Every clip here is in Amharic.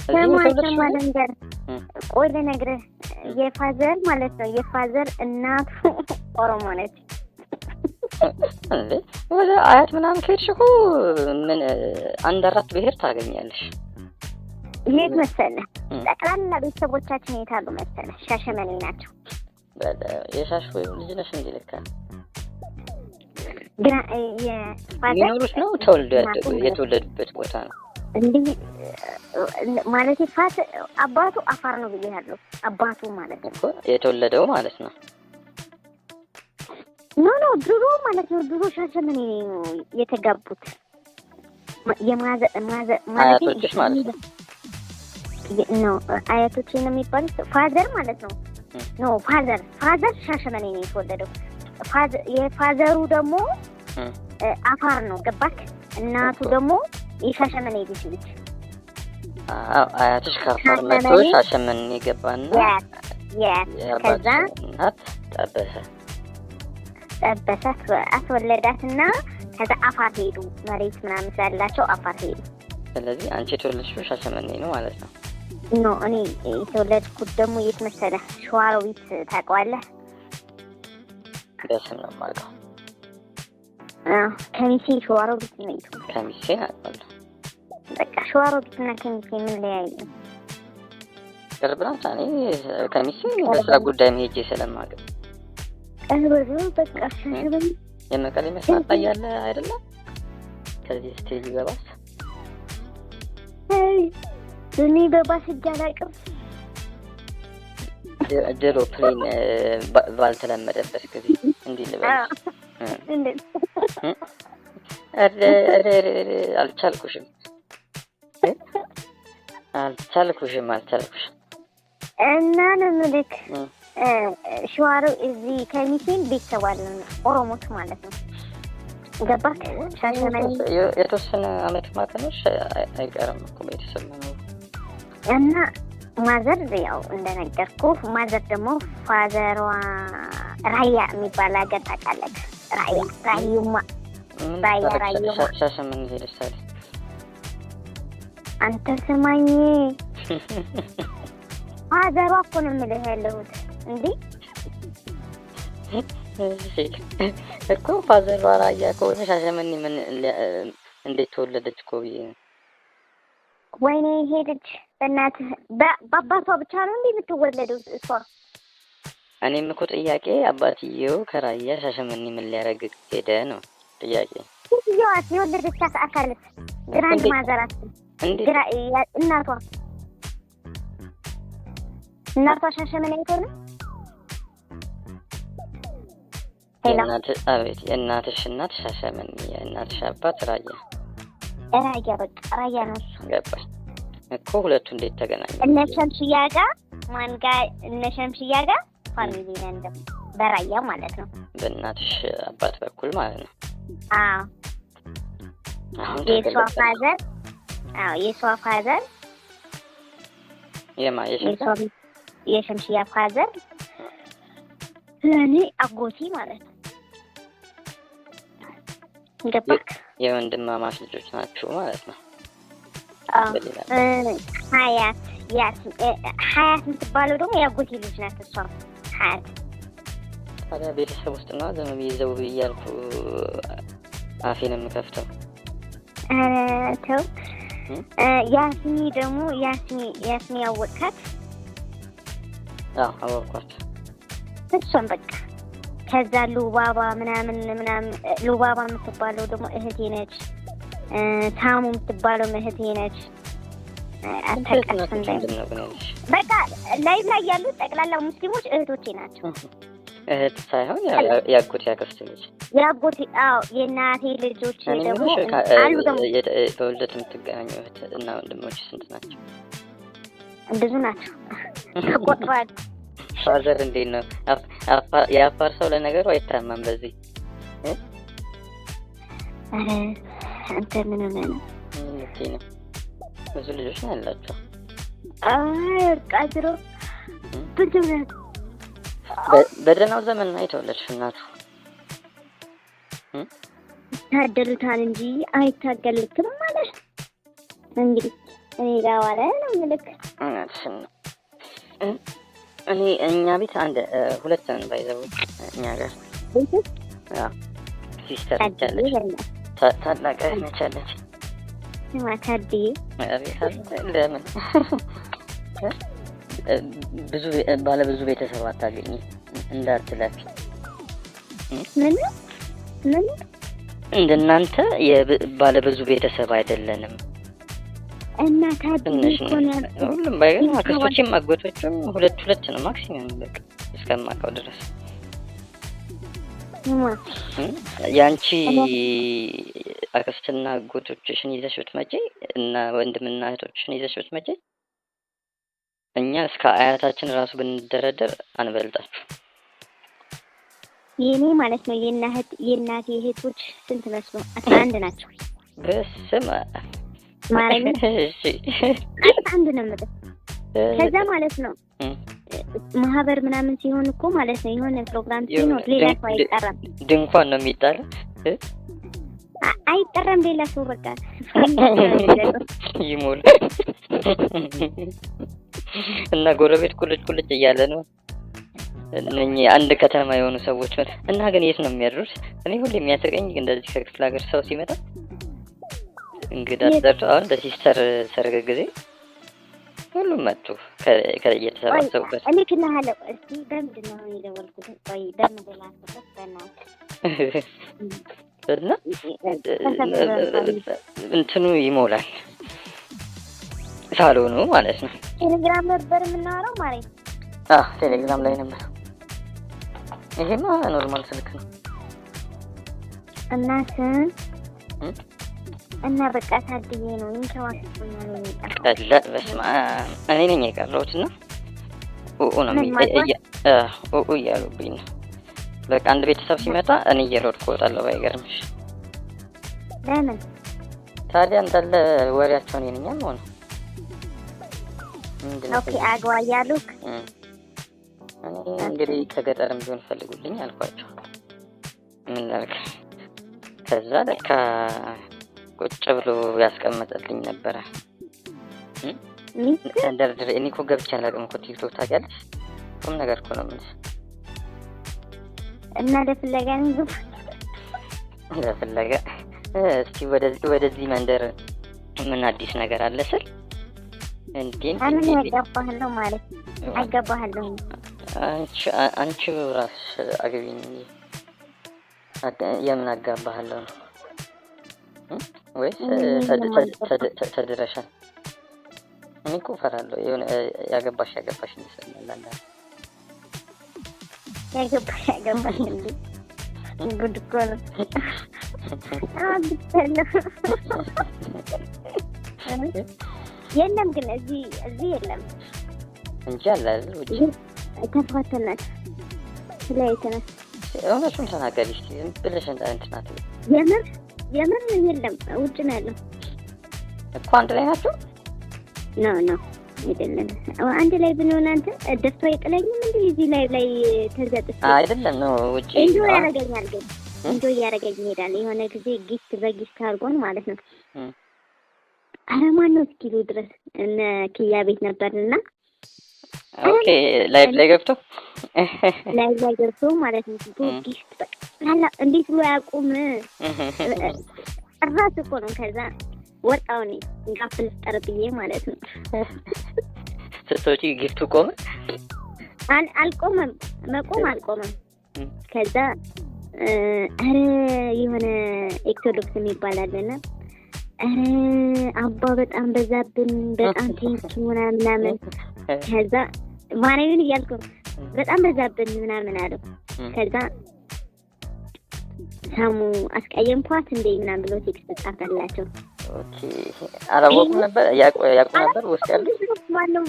እዚህ ነው ስማ የተወለድሽው ስማ ግን? ልንገርህ፣ ቆይ ልነግርህ። የ father ማለት ነው፣ የ father እናቱ ኦሮሞ ነች። እንዴ፣ ወደ አያት ምናምን ከሄድሽ እኮ ምን አንድ አራት ብሔር ታገኛለሽ። የት መሰለህ? ጠቅላላ ቤተሰቦቻችን የት አሉ መሰለህ? ሻሸመኔ ናቸው። የሻሽ ልጅ ነሽ እንዴ? ለካ ግራ የ father የሚኖሩት ነው ተወልዶ እናቱ ያደጉ ማለት ነው። የተወለዱበት ቦታ ነው። እንዲህ ማለት ፋት አባቱ አፋር ነው ብዬሃለሁ። አባቱ ማለት ነው። እኮ የተወለደው ማለት ነው። No, ድሮ ማለት ነው። ድሮ ሻሸመኔ ነው የተጋቡት። የ mother ማለት አያቶችሽ ማለት ነው። ነው፣ አያቶቼ ነው የሚባሉት። Father ማለት ነው። No, father ሻሸመኔ ነው የተወለደው። የ father ኡ ደግሞ አፋር ነው። ገባክ? እናቱ ደግሞ የሻሸመኔ ልጅ ነች። አዎ፣ አያትሽ ከአፋር መጥቶ ሻሸመኔ። ሻሸመኔ ገባና Yes. ከዛ የአባትሽ እናት ጠበሰ። ጠበሳት፣ አስወለዳትና ከዛ አፋር ሄዱ። መሬት ምናምን ስላላቸው አፋር ሄዱ። ስለዚህ አንቺ የተወለድሽው ሻሸመኔ ነው ማለት ነው። No፣ እኔ የተወለድኩት ደግሞ የት መሰለህ? ሸዋሮቢት ታውቀዋለህ? በስም ነው የማውቀው። አዎ፣ ከሚሴ ሸዋሮቢት ነው የተወለድኩት። ከሚሴ አውቃለሁ። በቃ ሸዋሮቢት እና ከሚሴ ምን ለያዩ? ቅርብ ናት። እኔ ከሚሴ በስራ ጉዳይ ሄጄ ስለማውቅ። ቅርብ ነው። በቃ ሻሸመኔ። የመቀሌ መስመር ላይ ያለ አይደለም? ከዚህ ስትሄጂ በባስ። አይ፣ እኔ በባስ ሄጄ አላውቅም። ድሮ plane ባልተለመደበት ጊዜ እንዲህ ልበልሽ። እንዴት? ኧረ ኧረ ኧረ ኧረ፣ አልቻልኩሽም እ? አልቻልኩሽም አልቻልኩሽም። እና ነው የምልክ ሸዋሮ እዚህ ከሚሴን ቤተሰብ አለን ኦሮሞች ማለት ነው። ገባክ? ሻሸመኔ። የተወሰነ አመት ማከኖች አይቀርም እኮ ቤተሰብ መኖሩ። እና mother ያው እንደነገርኩ mother ደግሞ father ዋ ራያ የሚባል ሀገር ታውቃለህ? ራያ ራዩማ። ምን ራያ ታረግ ራዩማ። ሻሸመኔ ሄደሽ ታዲያ? አንተ ስማኝ፣ father ዋ እኮ ነው የምልህ ያለሁት እንዴ። እሺ እኮ father ዋ ራያ ከሆነ ሻሸመኔ ምን እንዴት ተወለደች እኮ ብዬ ነው። ወይኔ ሄደች። በእናትህ በአባቷ ብቻ ነው እንዴ የምትወለደው እሷ? እኔም እኮ ጥያቄ አባትየው ከራያ ሻሸመኔ ምን ሊያደርግ ሄደ ነው ጥያቄ። ሴትየዋስ የወለደቻት አካልስ grand እንዴት? mother ኣት እንዴት? ግራ እናቷ ሻሸመኔ ከሆነ፣ hello? አቤት፣ የእናትሽ እናት ሻሸመኔ፣ የእናትሽ አባት ራያ። ራያ፣ በቃ ራያ ነው እሱ። ገባኝ እኮ፣ ሁለቱ እንዴት ተገናኙ? እነ ሸምሽያ ጋ ማን ጋ? እነ ሸምሽያ ጋ family ነን ደግሞ በራያ ማለት ነው። በእናትሽ አባት በኩል ማለት ነው። አዎ። አሁን የእሷ ተገለጸ። father፣ አዎ፣ የእሷ father። የማ የሸምሻ? የእሷ የሸምሽያ father ለእኔ አጎቴ ማለት ነው። ገባክ? የወንድማማች ልጆች ናችሁ ማለት ነው። አዎ። በሌላ ሀያት ሀያት የምትባለው ደግሞ የአጎቴ ልጅ ናት። እሷ ሀያት። ታዲያ ቤተሰብ ውስጥ ነው ዝም ብዬ ዘው ብዬ እያልኩ አፌን የምከፍተው። ኧረ ተው። ያስሚ ደግሞ ያስሚ፣ ያስሚ ያወቅካት? አዎ፣ አወቅኳት። እሷን በቃ ከዛ ሉባባ ምናምን ምናምን፣ ሉባባ የምትባለው ደግሞ እህቴ ነች። ሳሙ የምትባለው እህቴ ነች። አታውቃትም። እናቶች ምንድን ነው ግን ያለሽ? በቃ live ላይ ያሉት ጠቅላላ ሙስሊሞች እህቶቼ ናቸው። እህት ሳይሆን ያጎት ያክስት ልጅ። የአጎቴ፣ አዎ፣ የእናቴ ልጆች እኔ ደግሞ የምልሽ አሉ ደግሞ። በውልደት የምትገናኙ እህት እና ወንድሞች ስንት ናቸው? ብዙ ናቸው ተቆጥሯል። Father እንዴት ነው? የአፋር ሰው ለነገሩ አይታማም በዚህ። ኧረ አንተ ምን ሆነህ ነው? ምን ልትይ ነው? ብዙ ልጆች ነው ያላቸው። አይ በቃ ድሮ ብዙ ነው። በደህናው ዘመን ነው የተወለድሽ እናቱ። ይታደሉታል እንጂ አይታገሉትም ማለት እንግዲህ። እኔ ጋር ዋለ ነው የምልክ። እውነትሽን ነው። እኔ እኛ ቤት አንድ ሁለት ነን ባይዘው እኛ ጋር። ቤት ውስጥ? አዎ፣ sister ታድዬ ነች ያለች፣ በእናትህ። ታላቅ እህት ነች ያለች። ስማ ታድዬ። አቤት አቤት፣ ለምን ብዙ ባለ ብዙ ቤተሰብ አታገኝ እንዳትለፊ። ምን ምን? እንደናንተ ባለ ብዙ ቤተሰብ አይደለንም። እና ታድዬ ትንሽ እኮ ነው። ነው ያልኩት። ሁሉም ባይገርም አክስቶቼም አጎቶችም ሁለት ሁለት ነው maximum በቃ እስከማውቀው ድረስ። ስማ። የአንቺ አክስትና አጎቶችሽን ይዘሽ ብትመጪ እና ወንድምና እህቶችሽን ይዘሽ ብትመጪ እኛ እስከ አያታችን ራሱ ብንደረደር አንበልጣችሁ። የኔ ማለት ነው የእናቴ እህቶች ስንት መስሎ? 11 ናቸው። በስመ አብ። ማርያምን። እሺ። 11 ነው የምልህ። ከዛ ማለት ነው ማህበር ምናምን ሲሆን እኮ ማለት ነው የሆነ ፕሮግራም ሲኖር ሌላ ሰው አይጠራም። ድንኳን ነው የሚጣለው። አይጠራም ሌላ ሰው፣ በቃ ይሞል እና ጎረቤት ቁልጭ ቁልጭ እያለ ነው። እነኚህ አንድ ከተማ የሆኑ ሰዎች እና ግን የት ነው የሚያድሩት? እኔ ሁሌ የሚያስቀኝ እንደዚህ ከክፍለ ሀገር ሰው ሲመጣ እንግዳ ተጠርቶ፣ አሁን በ sister ሰርግ ጊዜ ሁሉም መጡ ከየተሰባሰቡበት። እልክልሃለሁ። እስኪ በምንድን ነው አሁን የደወልኩት? ቆይ በምንድን ላክበት? በእናትህ። እና እንትኑ ይሞላል ሳሎኑ ማለት ነው። ቴሌግራም ነበር የምናወራው ማለት ነው። አዎ፣ ቴሌግራም ላይ ነበር። ይሄማ normal ስልክ ነው። እና ስም እና በቃ ታድዬ ነው ይንከባከቡኛል። የሚጠፋው ቀላል፣ በስመ አብ፣ እኔ ነኝ የቀረሁት እና ኡኡ ነው ምን ማግባት? ኡኡ እያሉብኝ ነው። በቃ አንድ ቤተሰብ ሲመጣ እኔ እየሮጥኩ እወጣለሁ። ባይገርምሽ። ለምን? ታዲያ እንዳለ ወሬያቸውን እኔ ነኝ ሆነ ምንድን ነው? Okay፣ አግባ እያሉክ? እኔ እንግዲህ ከገጠርም ቢሆን ፈልጉልኝ አልኳቸው። ምን ላድርግ? ከዛ ለካ ቁጭ ብሎ ያስቀመጠልኝ ነበረ። ሚስት? ተንደርድሬ እኔ እኮ ገብቼ አላውቅም እኮ ቲክቶክ ታውቂያለሽ? ቁም ነገር እኮ ነው የምልሽ። እና ለፍለጋ ነው የገባው? ለፍለጋ እስኪ ወደዚህ መንደር ምን አዲስ ነገር አለ ስል እንዴ። አሁን ያጋባሃለሁ ማለት አጋባሃለሁ። አንቺ ራስሽ አግቢኝ። የምን አጋባሃለሁ ነው? ወይስ ተድረሻል? እኔ እኮ እፈራለሁ። የሆነ ያገባሽ ያገባሽ ይመስለኛል አንዳንዴ። ያገባሽ ያገባሽ እንዴ? ጉድ እኮ ነው። አግብቻለሁ። የለም ግን እዚህ የለም። እንጂ አለ አይደል ውጭ? ተፋተናል፣ ተለያይተናል። እውነቱን ተናገሪ እስኪ፣ ዝም ብለሽ እንትን አትበይ። የምር የምር የለም፣ ውጭ ነው ያለው። እኮ አንድ ላይ ናቸው? No, አይደለም። አንድ ላይ ብንሆን አንተ ደፍቶ አይጥለኝም እንዴ? እዚህ ላይ ላይ ተዘጥቼ አይደለም ነው ውጭ። Enjoy ያደርገኛል፣ ግን enjoy እያደረገኝ ይሄዳል። የሆነ ጊዜ gift በ gift አድርጎን ማለት ነው። ኧረ ማን ነው እስኪሉ ድረስ እነ ኪያ ቤት ነበርንና። Okay፣ live ላይ ገብቶ? Live ላይ ገብቶ ማለት ነው gift በቃ እንዴት ብሎ አያውቁም። ጭራሽ እኮ ነው። ከዛ ወጣሁ እኔ gap ልፍጠር ብዬ ማለት ነው። ስትወጪ gift ኡ ቆመ? አልቆመም፣ መቆም አልቆመም። ከዛ ኧረ የሆነ ኦርቶዶክስ የሚባል አለና ኧረ አባ በጣም በዛብን፣ በጣም thank you ምናምን ምናምን። ከዛ ማርያምን እያልኩ በጣም በዛብን ምናምን አለው። ከዛ ሳሙ አስቀየምኳት እንዴ ምናምን ብሎ text ጻፈላቸው። Okay፣ አላወቁም ነበር? ያውቁ ነበር ውስጥ ያሉ? ማነው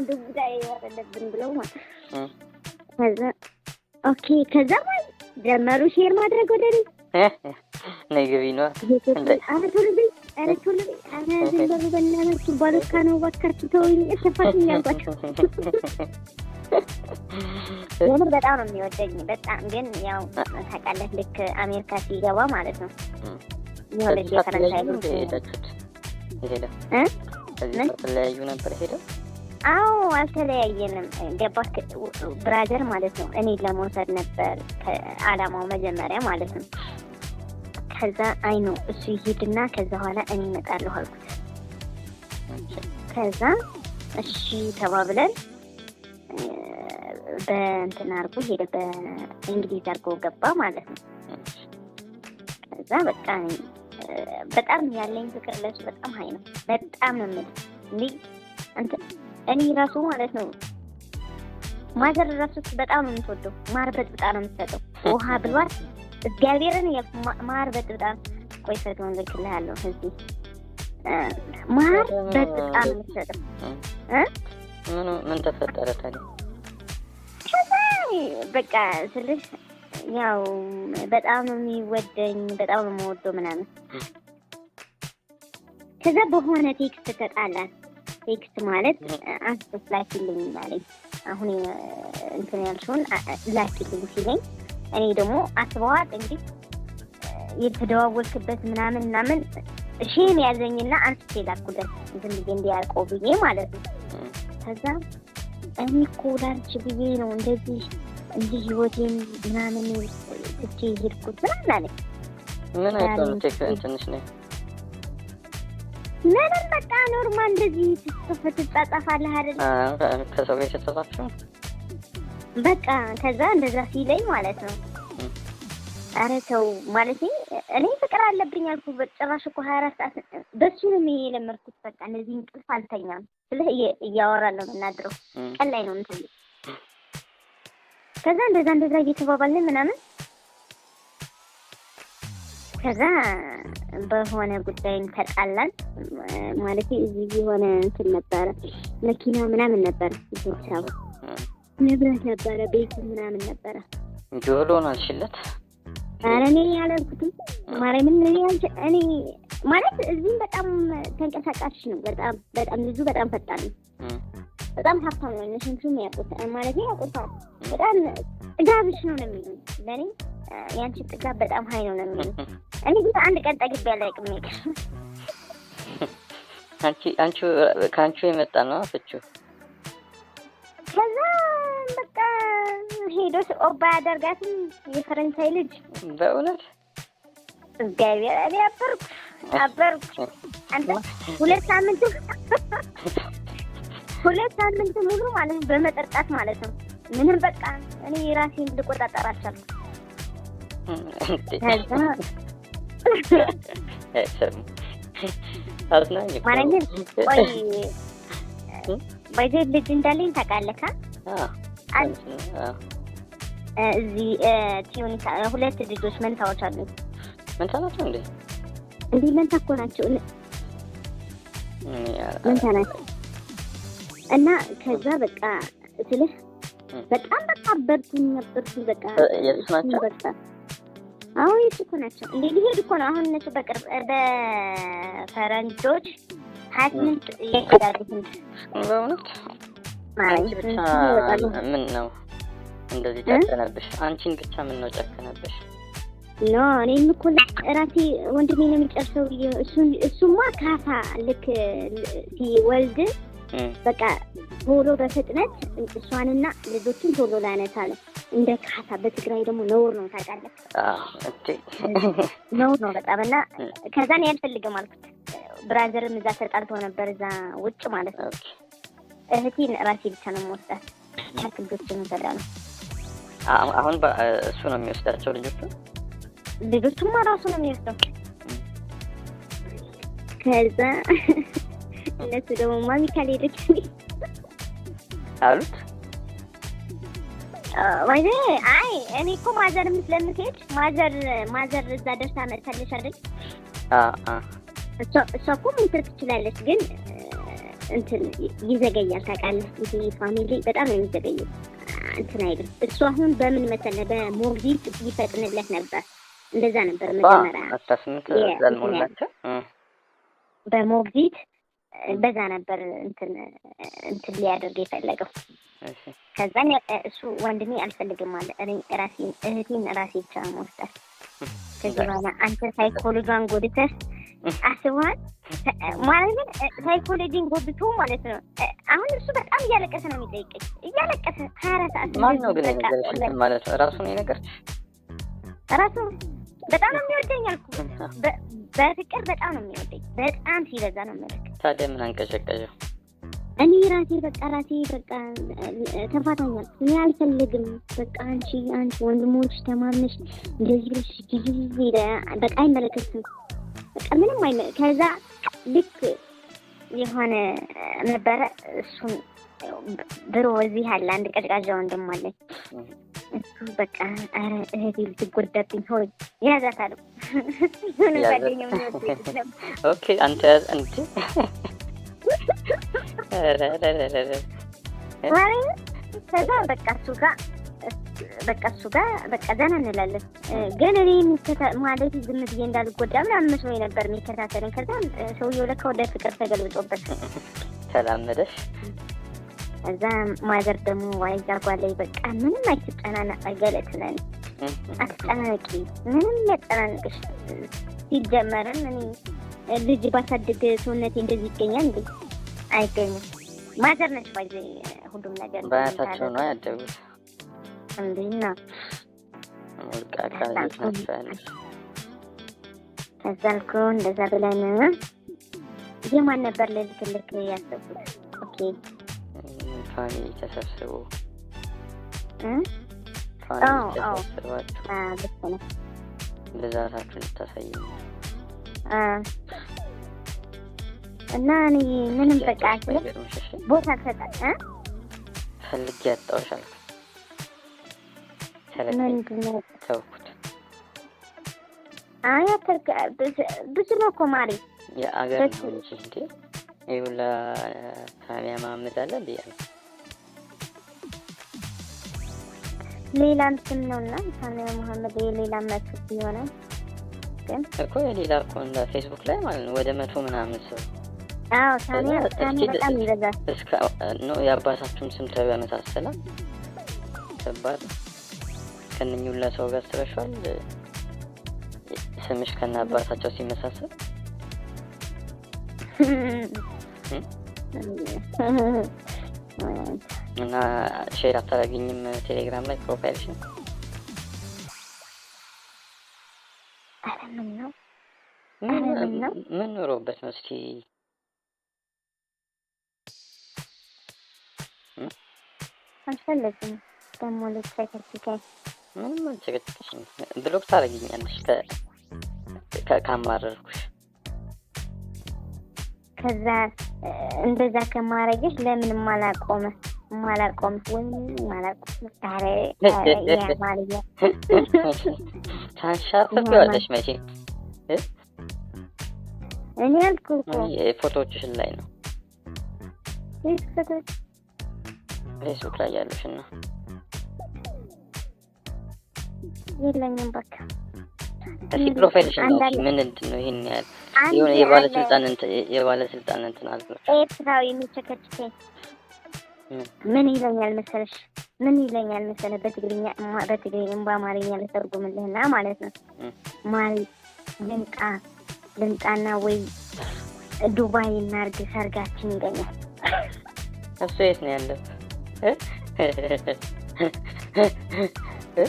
ዱብዳ የወረደብን ብለው ማለት። ከዛ okay፣ ከዛ ማለት ጀመሩ share ማድረግ ወደ እኔ። ነይ ግቢ ነዋ። ኧረ ቶሎ በይ፣ ኧረ ቶሎ በይ፣ ኧረ ዝም በሉ በእናታችሁ፣ ባሎካ ነው፣ እባካችሁ ተወኝ፣ ተፋትኝ አልኳቸው። የምር በጣም ነው የሚወደኝ በጣም። ግን ያው ታውቃለህ ልክ አሜሪካ ሲገባ ማለት ነው የሆነች የፈረንሳይ ልጅ ሄዳችሁት? የሄደው? እ? እዚህ ምን? ሳትለያዩ ነበር ሄደው? አዎ አልተለያየንም። ገባክ brother ማለት ነው። እኔ ለመውሰድ ነበር አላማው መጀመሪያ ማለት ነው። ከዛ አይ ነው እሱ ይሄድና ከዛ በኋላ እኔ እመጣለሁ አልኩት። ከዛ እሺ ተባብለን በእንትን አድርጎ ሄደ፣ በእንግሊዝ አድርጎ ገባ ማለት ነው። ከዛ በቃ በጣም ያለኝ ፍቅር ለሱ በጣም high ነው። በጣም ነው የምልህ እንዴ እንትን እኔ ራሱ ማለት ነው mother ራሱ በጣም ነው የምትወደው። ማር በጥብጣ ነው የምትሰጠው። ውሃ ብሏት እግዚአብሔርን ማር በጥብጣ። ቆይ ፎቶውን ልክልሃለሁ እዚህ። ማር በጥብጣ ነው የምትሰጠው። ምን ምን ተፈጠረ ታዲያ? ከዛ በቃ ስልህ ያው በጣም ነው የሚወደኝ፣ በጣም ነው የምወደው ምናምን። ከዛ በሆነ text ተጣላን። Text ማለት አንስቶስ ላኪልኝ አለኝ። አሁን እንትን ያልሽውን ላኪልኝ ሲለኝ እኔ ደግሞ አስበዋል እንግዲህ የተደዋወልክበት ምናምን ምናምን shame ያዘኝና አንስቼ ላኩለት ዝም ብዬ እንዲያውቀው ብዬ ማለት ነው። ከዛ እኔ እኮ ላንቺ ብዬ ነው እንደዚህ እንዲህ ህይወቴን ምናምን ትቼ ሄድኩት ምናምን አለኝ። ምን አይነት ነው text እንትንሽ ነው? ምንም በቃ normal እንደዚህ ትጽፍ ትጻጻፋለህ አይደል? ከሰው ጋር የተጻጻፍሽው? በቃ ከዛ እንደዛ ሲለኝ ማለት ነው ኧረ ተው ማለት እኔ ፍቅር አለብኝ አልኩህ። በጭራሽ እኮ 24 ሰዓት በሱ ነው የለመድኩት። በቃ እንደዚህ እንቅልፍ አልተኛም ስልህ እያወራን ነው የምናድረው። ቀን ላይ ነው የምተኛው። ከዛ እንደዛ እንደዛ እየተባባልን ምናምን ከዛ በሆነ ጉዳይም ተጣላን። ማለት እዚህ የሆነ እንትን ነበረ፣ መኪና ምናምን ነበረ፣ አዲስ አበባ ንብረት ነበረ፣ ቤት ምናምን ነበረ። ጆሎን አልሽለት? ኧረ እኔ አላልኩትም። ማርያምን እኔ ማለት እዚህም በጣም ተንቀሳቃሽ ነው። በጣም በጣም ልጁ በጣም ፈጣን ነው። በጣም ሀብታም ነው። እነ ሽምሹም ያውቁታል ማለት ያውቁታል። በጣም ጥጋብሽ ነው ነው የሚሉኝ ለእኔ ያንቺ ጥጋብ በጣም high ነው ነው የሚሉኝ። እኔ ግን አንድ ቀን ጠግቤ አላውቅም። አንቺ አንቺ ከአንቺ የመጣ ነው ፍቺው። ከዛ በቃ ሄዶ ኦባ ያደርጋትም የፈረንሳይ ልጅ። በእውነት? እግዚአብሔር እኔ አበርኩ አበርኩ። አንተ 2 ሳምንት ሙሉ ማለት ነው በመጠጣት ማለት ነው። ምንም በቃ እኔ ራሴን ልቆጣጠር አልቻልኩም። ከዛ አዝናኝ እኮ ማለት ነው። ቆይ ባይዘ ልጅ እንዳለኝ ታውቃለህ? አንድ እዚህ ቲዩኒስ ሁለት ልጆች መንታዎች አሉ። መንታ ናቸው እንዴ? እንዴ መንታ እኮ ናቸው። መንታ ናቸው። እና ከዛ በቃ ስልህ በጣም በቃ አበርኩኝ አበርኩኝ በቃ። የእሱ ናቸው? በቃ አዎ የእሱ እኮ ናቸው። እንዴ ሊሄድ እኮ ነው አሁን እነሱ በቅርብ በፈረንጆች 28 ይሄዳሉ። በእውነት? አንቺ ብቻ ምን ነው እንደዚህ ጨከነብሽ? አንቺን ብቻ ምን ነው ጨከነብሽ? No እኔም እኮ ራሴ ወንድሜ ነው የሚጨርሰው። እሱማ ካሳ ልክ ሲወልድ በቃ ቶሎ በፍጥነት እሷንና ልጆችን ቶሎ ላነሳ ነው እንደ ካሳ። በትግራይ ደግሞ ነውር ነው ታውቃለህ፣ ነውር ነው በጣም። እና ከዛ እኔ አልፈልግም አልኩት። Brother ም እዛ ተጣልቶ ነበር እዛ ውጭ ማለት ነው። እህቴን ራሴ ብቻ ነው የምወስዳት። ልጆችን ወሰዳ ነው። አሁን እሱ ነው የሚወስዳቸው ልጆቹ? ልጆቹማ ራሱ ነው የሚወስደው። ከዛ እነሱ ደግሞ ማሚ ካልሄደች አሉት። ወይ አይ እኔ እኮ mother ም ስለምትሄድ mother እዛ ደርሳ መጥታለች አይደል? እሷ እኮ ምንትር ትችላለች፣ ግን እንትን ይዘገያል ታውቃለህ። ይሄ family በጣም ነው የሚዘገየው። እንትን አይልም። እሱ አሁን በምን መሰለህ በሞግዚት ይፈጥንለት ነበር። እንደዛ ነበር መጀመሪያ 18 ላልሞላቸው በሞግዚት በዛ ነበር እንትን እንትን ሊያደርግ የፈለገው። ከዛን እሱ ወንድሜ አልፈልግም አለ። እኔ ራሴን እህቴን ራሴ ብቻ ነው የምወስዳት። ከዚህ በኋላ አንተ ሳይኮሎጂዋን ጎድተህ አስበዋል ማለት ግን ሳይኮሎጂን ጎድቶ ማለት ነው። አሁን እሱ በጣም እያለቀሰ ነው የሚጠይቀኝ፣ እያለቀሰ 24 ሰዓት። ማን ነው ግን የነገረሽ? እንትን ማለት ነው ራሱ ነው የነገረሽ? ራሱ በጣም ነው የሚወደኝ አልኩህ። በፍቅር በጣም ነው የሚወደኝ፣ በጣም ሲበዛ ነው የምልህ። ታዲያ ምን አንቀዠቀዠው? እኔ ራሴ በቃ ራሴ በቃ ተፋታኛል። እኔ አልፈልግም። በቃ አንቺ ወንድሞች ተማምነሽ እንደዚህ ብለሽ ጊዜ በቃ አይመለከትም። በቃ ምንም ከዛ ልክ የሆነ ነበረ፣ እሱን ብሮ እዚህ አለ አንድ ቀዝቃዛ ወንድም አለኝ። እሱ በቃ ኧረ እህቴ ልትጎዳብኝ ሆይ ያዛት አለው። የሆነ ጓደኛው የሚወደኝ ነበር። Okay፣ አንተ ያዝ እንዴ? ኧረ ኧረ ኧረ ኧረ። ማርያምን፣ ከዛ በቃ እሱ ጋር በቃ ዘና እንላለን። ግን እኔ ማለት ዝም ብዬ እንዳልጎዳ ምናምን መስሎኝ ነበር የሚከታተለኝ። ከዛ ሰውየው ለካ ወደ ፍቅር ተገልብጦበት ተላመደሽ። እዛ mother ደግሞ ዋይዛ ጓላይ በቃ ምንም አይትጨናነቅ ገለ ትለኝ፣ አትጨናነቂ፣ ምንም ያጨናንቅሽ ሲጀመርም እኔ ልጅ ባሳድግ ሰውነቴ እንደዚህ ይገኛል እንዴ? አይገኝም። Mother ነች ባይዘ ሁሉም ነገር። በአያታቸው ነው ያደጉት። እንዴና ሞልቃቃ ልጆች ናቸው ያሉት። ከዛ አልኩ እንደዛ ብለን የማን ነበር ልልክልክ ያሰብኩት? Okay። Family ተሰብስቦ እ? Family አዎ። ተሰብስባችሁ አ ልክ ነው። ብዛታችሁ ልታሳይ ነው። አ እና እኔ ምንም በቃ ያጣሁሽ ስለ ባይገርምሽ፣ እሺ? ቦታ አልሰጣ እ ፈልጌ ያጣሁሽ አልኩት። ሰለቸኝ፣ ምንድን ነው? ተውኩት። አይ ብዙ ነው እኮ ማሪ። የአገር በሱ- ነው እንጂ እንዴ ይህ ሁላ ሳሚያ መሀመድ አለ እንዴ? ያለ ሌላም ስም ነውና ሳሚያ መሀመድ የሌላ መቶ ይሆናል ግን እኮ የሌላ እኮ እንደ ፌስቡክ ላይ ማለት ነው ወደ 100 ምናምን ሰው። አዎ፣ ሳሚያ ሳሚያ እስኪ በጣም ይበዛል። እስከ ነው የአባታችሁም ስም ተመሳሰለ። ከባድ ነው። ከእነኝህ ሁላ ሰው ጋር አስበሽዋል? ስምሽ ከነ አባታቸው ሲመሳሰል። እና share አታደርጊኝም ቴሌግራም ላይ profile ሽን? ኧረ ምን ነው? ምን ኧረ ምን ነው? ምን ኖሮበት ነው እስኪ? አልፈለግም ደግሞ ልትጨቀጭቀኝ። ምንም አልጨቀጭቅሽም። Block ታደርጊኛለሽ ካማረርኩሽ። ከዛ እንደዛ ከማረግሽ ለምን ማላቆመ ማላቆም ወይ ማላቆም? ኧረ ኧረ የማርያ ታንሻፍፊዋለሽ መቼም። እኔ አልኩህ እኮ። እኔ ፎቶዎችሽን ላይ ነው። የት ፎቶዎች? ፌስቡክ ላይ ያሉሽን ነው። የለኝም በቃ። እስኪ profile ሽን ነው። አንዳንድ ምንድን ነው ይሄን ያህል አንድ የሆነ አለ የባለስልጣን እንትን የባለስልጣን እንትን አልኩሽ። ኤርትራዊ የሚቸከችከኝ። ምን? ምን ይለኛል መሰለሽ? ምን ይለኛል መሰለህ? በትግርኛ በአማርኛ ልተርጉምልህና ማለት ነው። ማሪ ልምጣና ወይ ዱባይ እናርግ ሰርጋችን ይለኛል። እሱ የት ነው ያለው? እ? እ?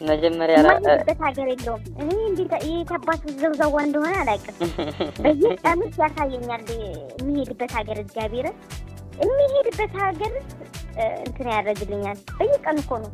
መጀመሪያ የማይሄድበት ሀገር የለውም። እኔ እንዴት የት አባቱ ዘውዛዋ እንደሆነ አላውቅም። በየቀኑ ያሳየኛል የሚሄድበት ሀገር፣ እግዚአብሔርን የሚሄድበት ሀገር እንትን ያደርግልኛል። በየቀኑ እኮ ነው።